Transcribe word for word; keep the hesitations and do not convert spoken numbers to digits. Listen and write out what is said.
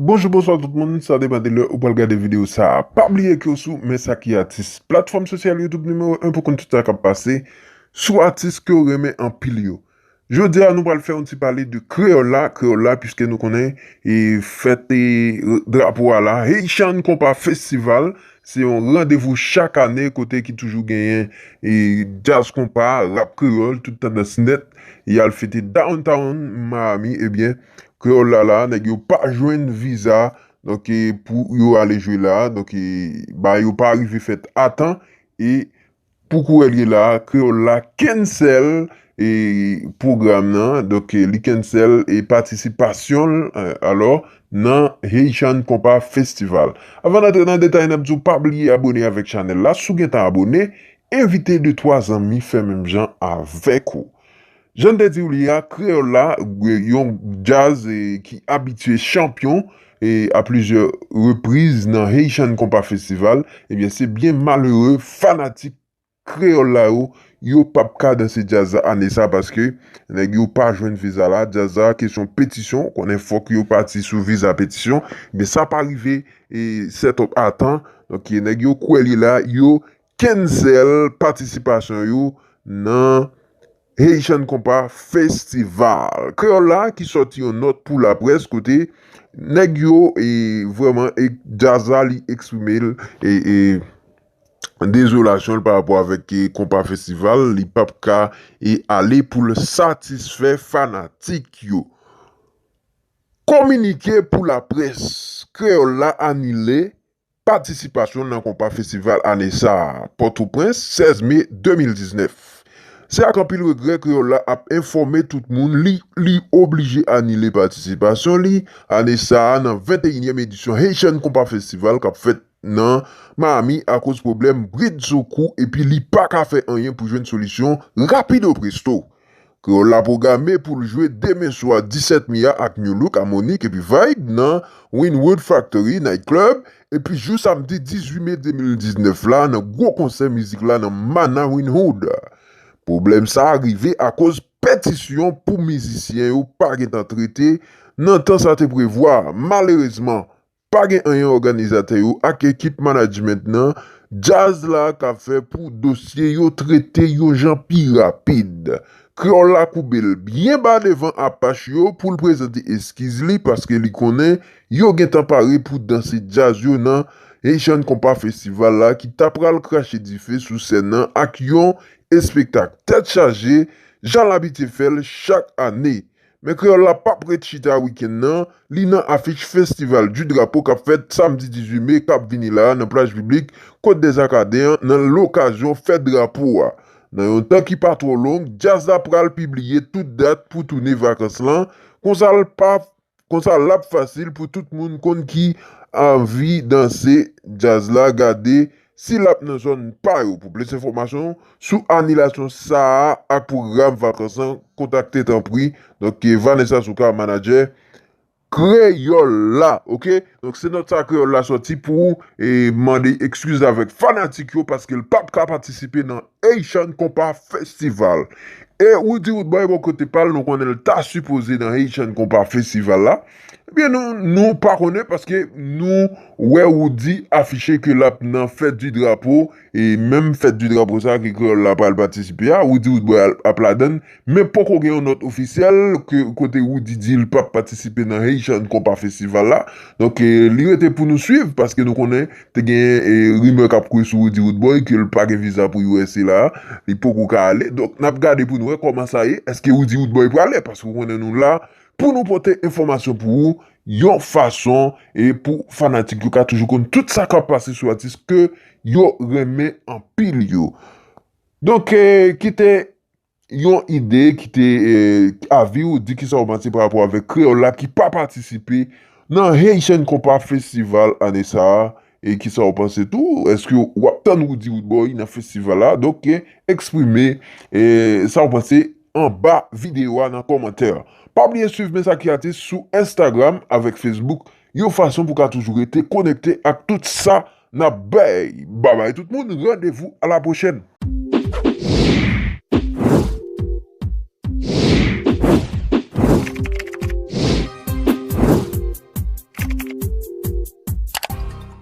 Bonjou, bonswa tout moun, sa depann de lè ou pral gade videyo sa a. Pa bliye ke w sou Men Sa Ki Atis, platfòm sosyal YouTube nimewo en pou konn tout sa k ap pase sou atis ke w renmen anpil yo. Jodi a, nou pral fè yon ti pale de Kreyòl la, Kreyòl la, piske nou konnen e fèt e drapo a la, Haitian Compas Festival, se yon randevou chak ane kote ki toujou genyen e djaz konpa, rap kreyòl, tout tandans nèt, y al fete downtown Miami, ebyen, Kreyòl la la, nèg yo pa jwenn viza, donk e pou yo ale jwe la, donk e ba yo pa rive fèt a tan, e pou kourè l ye la, Kreyòl la cancel e pwogram nan, donk e li cancel e patisipasyon l, e, alò, nan Haitian Compas Festival. Anvan n antre nan detay, n ap di w pa bliye abone avèk chanèl la, si w gentan abone, envite de twa zanmi fè menm jan avèk ou. Jan n te di w li a, Kreyòl la, yon djaz e, ki abitye chanpyon e a plizyè repriz nan Haitian Compas Festival, ebyen se byen malere fanatik Kreyòl la yo, yo p ap ka danse djaz la ane sa paske nèg yo pa jwenn viza la, djaz la kesyon petisyon, konnen fòk yo pati sou viza petisyon, men sa pa rive e set up a tan, donk nèg yo kwè li la, yo cancel patisipasyon yo nan Haitian Compas Festival. Kreyòl la ki sòti yon nòt pou laprès kote nèg yo e vrèman e djaz la li eksprime l e, e dezolasyon l pa rapò avèk e konpa festival, li p ap ka e ale pou l satisfè fanatik yo. Kominike pou laprès, Kreyòl la anile patisipasyon l nan konpa festival ane sa a, Pòtoprens, sèz me de mil diznèf. Se ak anpil regrè Kreyòl la ap enfòme tout moun li, li oblije anile patisipasyon li ane sa a nan venteyinyèm edisyon Haitian Compas Festival k ap fèt nan Miami akoz pwoblèm bridsoukou epi li pa ka fè anyen pou jwenn solisyon rapido presto. Kreyòl la pwograme pou l jwe demen swa disèt me a ak Nu Look, Harmonic epi Vibe nan Wynwood Factory Night Club, epi jou samdi dizuit me de mil diznèf la nan gwo konsè mizik la nan Mana Wynwood. Pwoblèm sa a rive akoz petisyon pou mizisyen yo pa gentan trete nan tan sa te prevwa. Malerezman, pa gen anyen òganizatè yo ak ekip management nan djaz la ka fè pou dosye yo trete yon jan pi rapid. Kreyòl la koube l byen ba devan Apach yo pou l prezante eskiz li paske li konnen yo gentan pare pou danse djaz yo nan Haitian Compas Festival la ki ta pral krache dife sou sèn nan ak yon espektak tèt chaje, jan l abitye fè l chak ane. Men Kreyòl la p ap ret chita wikenn nan, li nan afich Festival du Drapeau k ap fèt samdi dizuit me k ap vini la a nan plaj piblik Côte des Arcadins nan lokazyon fèt drapo a. Nan yon tan ki pa twò long, djaz la pral pibliye tout dat pou tounen vakans lan, konsa l pa, konsa l ap fasil pou tout moun konn ki anvi danse djaz la, gade si l ap nan zòn pa yo. Pou plis enfòmasyon sou anilasyon sa a ak pwogram vakans lan, kontakte tanpri, donk, Vanessa Souka, manadjè Kreyòl la, oke? Donk, se nòt sa Kreyòl la sòti pou e mande ekskiz avèk fanatik yo paske l p ap ka patisipe nan Haitian Compas Festival. E Roody Roodboy, bò kote pa l, nou konnen l ta sipoze nan Haitian Compas Festival la. Ebyen, nou, nou pa konnen paske nou wè Roody afiche ke l ap nan fèt di drapo, e menm fèt di drapo sa a ke Kreyòl la pral patisipe a, Roody Roodboy al-, ap ladan l, men poko gen yon nòt ofisyèl ke, kote Roody di l p ap patisipe nan Haitian Compas Festival la. Donk, e, li rete pou nou swiv, paske nou konnen te gen, e, rimè k ap kouri sou Roody Roodboy ke l pa gen viza pou U S A la, li poko ka ale. Donk, n ap gade pou n wè kòman sa ye. Èske Roody Roodboy prale? Paske w konnen nou la pou nou pote enfòmasyon pou ou, yon fason, e pou fanatik yo ka toujou konn tout sa k ap pase sou atis ke yo renmen anpil yo. Donk, e, kite yon ide, kite, e, avi w, di kisa w panse pa rapò avèk Kreyòl la ki pa patisipe nan Haitian Compas Festival ane sa a, e kisa w panse tou? Èske w ap tann Roody Roodboy nan festival la? Donk, e, eksprime, e, sa w panse anba videyo a nan kòmantè. Pa bliye swiv Men Sa Ki Atis sou Instagram avèk Facebook, yon fason pou w ka toujou rete konekte ak tout sa n ap bay. Babay tout moun, randevou a la pwochèn.